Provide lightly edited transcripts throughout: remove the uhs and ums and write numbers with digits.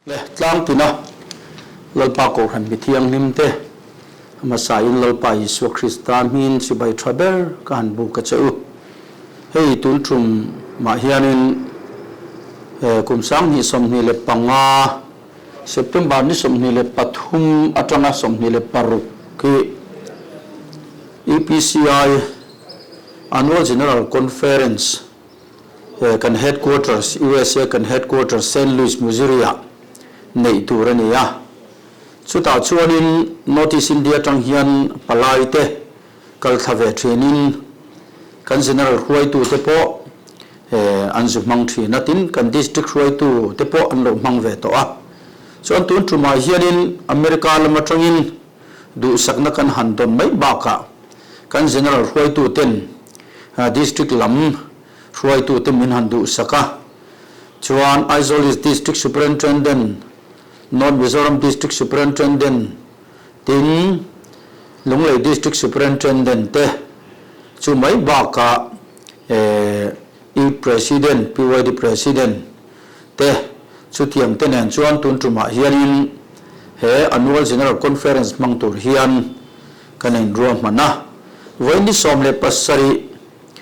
Le tlangtina Lalpa Kohhran mi thianghlim te, hmasain Lalpa Isua Krista hmingin chibai tha ber ka han buk a che u. Hei tun tum mah hianin kum 2025 September ni 23 atanga 26 hi EPCI Annual General Conference He kan headquarters, USA kan headquarters Saint Louis, Missouri-ah neih tur a ni a. Chutah chuanin North East India atang hian palai te kal thla ve thinin kan General hruaitute pawh an zu hmang thin a, tin kan District hruaitu te pawh an lo hmang ve tawh a. Chuan tun tumah hianin America lam atangin duhsakna kan han dawn mai bakah kan General hruaituten District lam hruaitute min han duhsak a, chuan Aizawl East District Superintendent, North Mizoram District Superintendent tin Lunglei District Superintendent te chu mai bakah Youth President, PYD President te chutiang te nen chuan tun tumah hianin he Annual General Conference hmang tur hian kan inruahman a. Vawi ni 17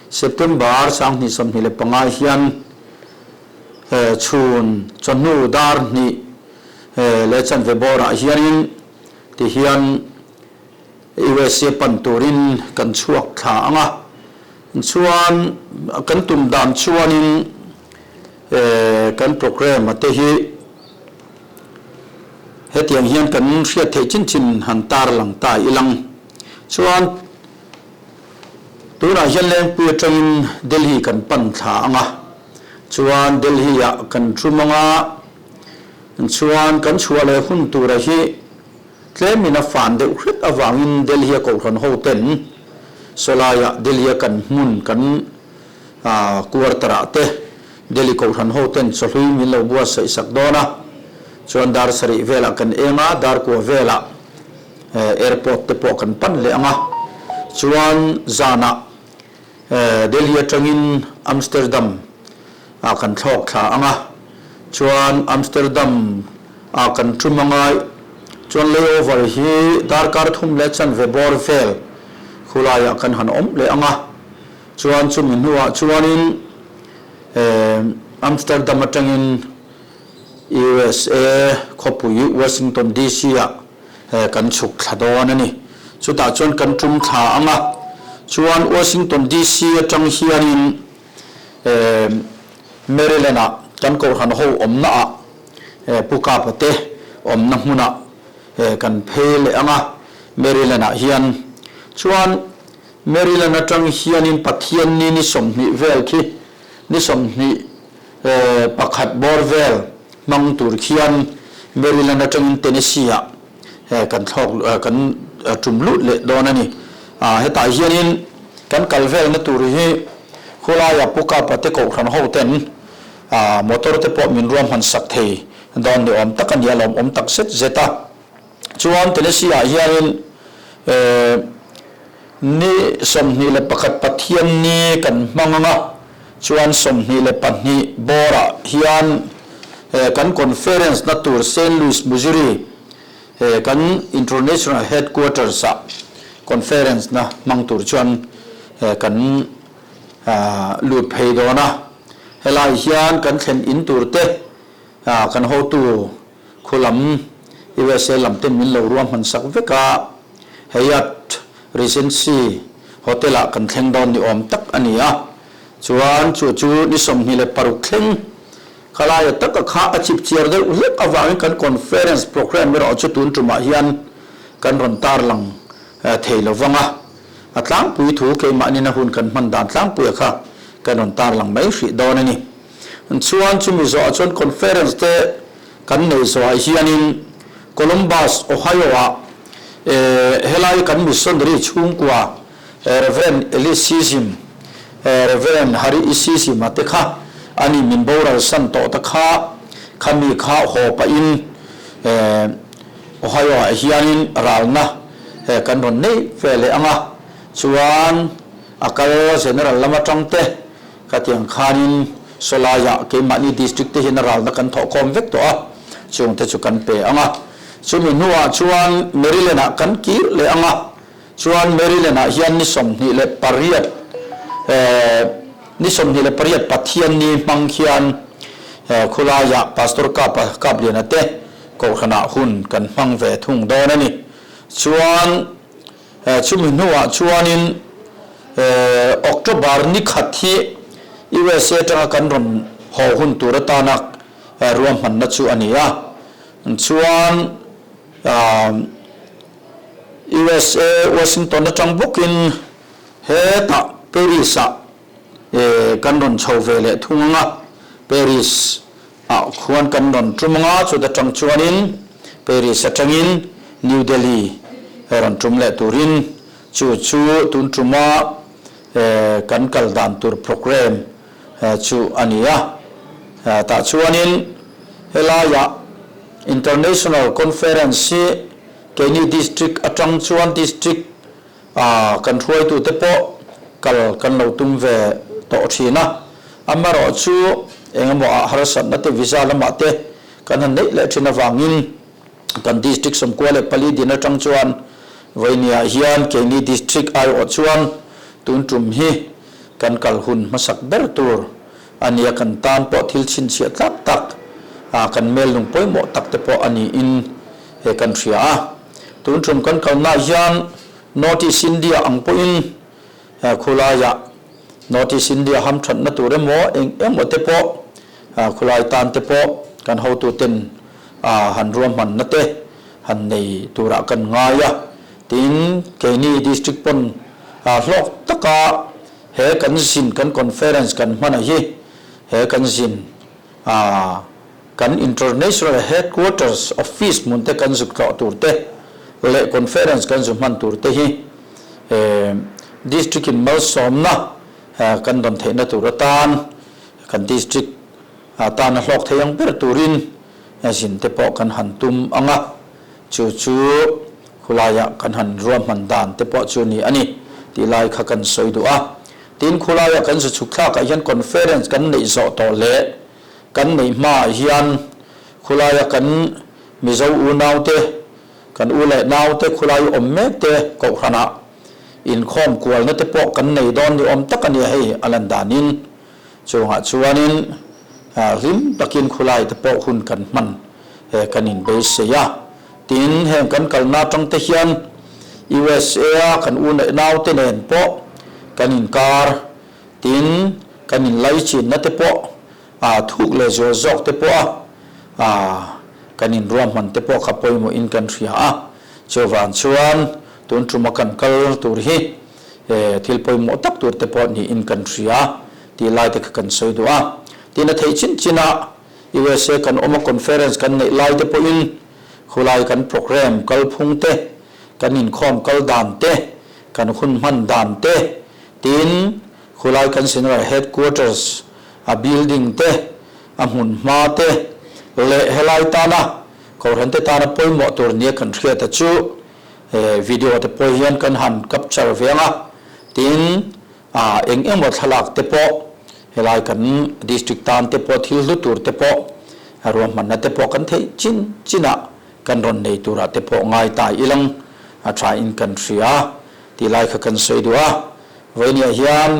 September 2025 hian chhun chawhnu dar hnih leh chanve bawrah hianin tihian USA pan turin kan chhuak thla ang a. Chuan kan tum dan chuanin kan programme a te hi hetiang hian kan hriat theih chin chin han tar lang ta ilang. Chuan tunah hian Lengpui atangin Delhi kan pan thla ang a, chuan Delhi ah kan tum ang a, chuan kan chhuah leh hun tura hi Tlemin a fan deuh hret avangin Delhi a kohhran ho ten sawlaiah Delhi a kan hmun kan quarter ah te Delhi kohhran ho ten chawhlui min lo buatsaih sak dawn a, chuan dar sarih velah kan eng a, dar kua velah airport te pawh kan pan leh ang a, chuan zanah Delhi atangin Amsterdam ah kan thlawk thla ang a, chuan Amsterdam ah kan tum ang a, chuan layover hi darkar thum leh chanve bawr vel khulaiah kan han awm leh ang a, chuan chumi hnuah chuanin Amsterdam atangin USA khawpui Washington DC ah kan chhuk thla dawn a ni. Chutah chuan kan tum thla ang a, chuan Washington DC atang hianin Maryland-ah kan kohhran ho awmnaah Pu Kapa te awmna hmunah kan phei leh ang a, Maryland-ah hian. Chuan Maryland atang hianin Pathianni ni 20 vel khi ni 21 bawr vel hmang tur khian Maryland atangin Tennessee-ah kan thlawk kan tum lut leh dawn a ni. Hetah hianin kan kal velna tur hi khawlaia Pu Kapa te kohhran ho ten motor te pawh min ruahman sak thei dawn ni awm tak a ni a, lawmawm tak zet zet a. Chuan Tennessee-ah hianin ni 21 Pathian ni kan hmang ang a, chuan 22 bawrah hian kan conference na tur Saint Louis, Missouri kan International Headquarters-ah conference na hmang tur chuan kan lut phei dawn a. Helai hian kan thlen in tur te kan hotu Khulam USA lam ten min lo ruahman sak vek a, Hyatt Regency Hotel ah kan thleng dawn ni awm tak a ni a, chuan chu chu ni 26 thleng khalaia taka kha a chip chiar deuh hlek avangin kan conference programme erawh chu tun tumah hian kan rawn tarlang thei lo vang a, a tlangpui thu keimahnin a hun kan hman dan tlangpuia kha kan rawn tarlang mai hrih dawn a ni. Chuan chumi zawhah chuan conference te kan nei zawhah hianin Columbus, Ohio-ah helai kan missionary chhungkua Rev. Eli Sissim, Rev. Harry E. Sissim-a te kha ani min boral san tawh ta kha, khami kha haw pahin Ohio-ah hianin ralna kan rawn nei ve leh ang a, chuan a kal general lam atang te Khatiang khanin sawlaiah keimahni district te hian a ralna kan thawhkhawm vek tawh a. Chungte chu kan pe ang a. Chumi hnuah chuan Maryland-ah kan kir leh ang a. Chuan Maryland-ah hian ni 28 ni 28 Pathianni hmang khian khulaiah Pastor Kapa Kapliana te Kohhranah hun kan hmang ve thung dawn a ni. Chuan chumi hnuah chuanin October ni khat hi USA atanga kan rawn haw hun tur atana ruahmanna chu a ni a. Chuan USA Washington atang bawkin hetah Paris-ah kan rawn chho ve leh thung ang a, Paris ah khuan kan rawn tum ang a, chuta tang chuanin Paris atangin New Delhi rawn tum leh turin chu chu tun tuma kan kal dan tur programme chu a ni a. Tah chuanin helaiah International Conference hi keini District atang chuan District ah kan hruaitute pawh kal kan lo tum ve tawh thin a. Amaherawhchu engemaw ah harsatna te visa lamah te kan han neih leh thin avangin kan District 94 din atang chuan vawinia hian keini District aiawh chuan tun tum hi kan kal hun hmasak ber tur a nia, kan tan pawh thil chhinchhiah tlak tak ah kan mel lung pawimawh tak te pawh a niin he kan hria a. Tun tum kan kalnaah hian North East India ang pawhin khulaiah North East India hamthatna tur emaw eng emaw te pawh khulai tan te pawh kan hotuten han ruahmanna te han nei turah kan ngai a. Tin, keini District pawn hlawk taka he kan zin kan conference kan hman a hi he kan zin kan International Headquarters Office hmun te kan zuk tlawh tur te leh conference kan zu hman tur te hi District in malsawmna kan dawn theihna tur atan kan District tana hlawk thei ang ber turin zin te pawh kan han tum ang a, chu chu khulaiah kan han ruahman dan te pawh chu ni a ni tih lai kha kan sawi duh a. Tin, khulaiah kan zu chhuk thlakah hian conference kan neih zawh tawh leh kan neih hmaah hian khulaia kan Mizo unaute, kan u leh naute khulai awm mek te kohhranah inkhawm kualna te pawh kan nei dawn ni awm tak a nia hei a lan danin. Chungah chuanin hlim takin khulai te pawh hun kan hman kan inbeisei a. Tin, heng kan kalna atang te hian USA a kan u leh naute nen pawh kan inkar Tin, kan inlaichinna te pawh aa thuk leh zual zawk te pawh a aa kan inruahman te pawh kha pawimawhin kan hria a. Chuvang chuan tun tuma kan kal tur hi thil pawimawh tak tur te pawh niin kan hria tih lai te kha kan sawi duh a. Tin, a theih chin chin a USA kan awm a conference kan neih lai te pawhin khulai kan programme kalphung te, kan inkhawm kal dan te, kan hun hman dan te, Tin, khulai kan General Headquarters a building te, a hmun hma te leh helai tana Kohhran te tana pawimawh tur nia kan hriat a chu video te pawh hian kan han capture ve ang a. Tin, eng emaw thlalak te pawh helai kan district tan te pawh thil hlu tur te pawh ruahmanna te pawh kan theih chin chinah kan rawn nei turah te pawh ngai ta ilang a tha in kan hria. Tih lai kha kan sawi duh a, vawinia hian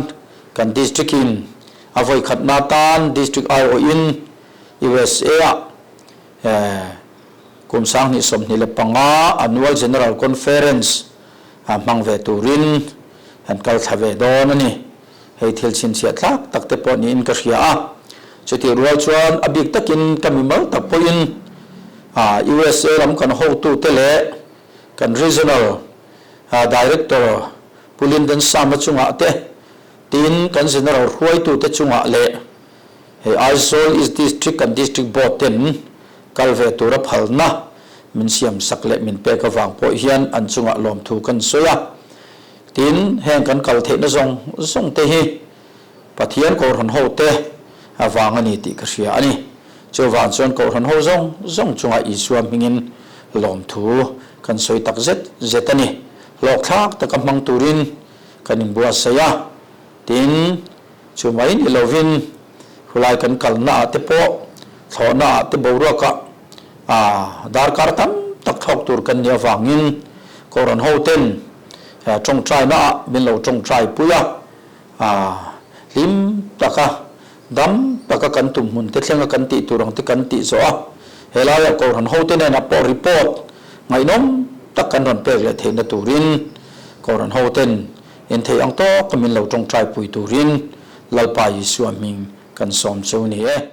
kan District in a vawikhatna atan District aiawhin USA ah kum 2025 Annual General Conference hmang ve turin kan kal thla ve dawn a ni. Hei thil chhinchhiah tlak tak te pawh niin ka hria a, chutih rual chuan a bik takin ka mimal tak pawhin USA lam kan hotute leh kan Regional Director Pu Linden Sama chungah te, tin kan General hruaitute chungah leh hei Aizawl East District kan District Board ten kal ve tura phalna min siam sak leh min pek avang pawh hian an chungah lawmthu kan sawi a. Tin, heng kan kal theihna zawng zawng te hi Pathian Kohhran ho te avang a ni tih ka hria a ni. Chuvang chuan Kohhran ho zawng zawng chungah Isua hmingin lawmthu kan sawi tak zet zet a ni. Hlawkthlak taka hmang turin kan inbuatsaih a, tin, chu mai ni lovin khulai kan kalnaah te pawh, thlawhnaah te boruakah. A darkar tam tak thlawk tur kan nih avangin Kohhran hoten tawngtaina ah min lo tawngtai pui a, hlim taka dam taka kan tum hmun te thlenga kan tih tur ang te kan tih zawh a, helaiah Kohhran hote nenah pawh report ngaihnawm tak kan rawn pek leh theihna turin Kohhran hoten inthei ang tawka min lo tawngtai pui turin Lalpa Isua hming kan sawm chu ni e.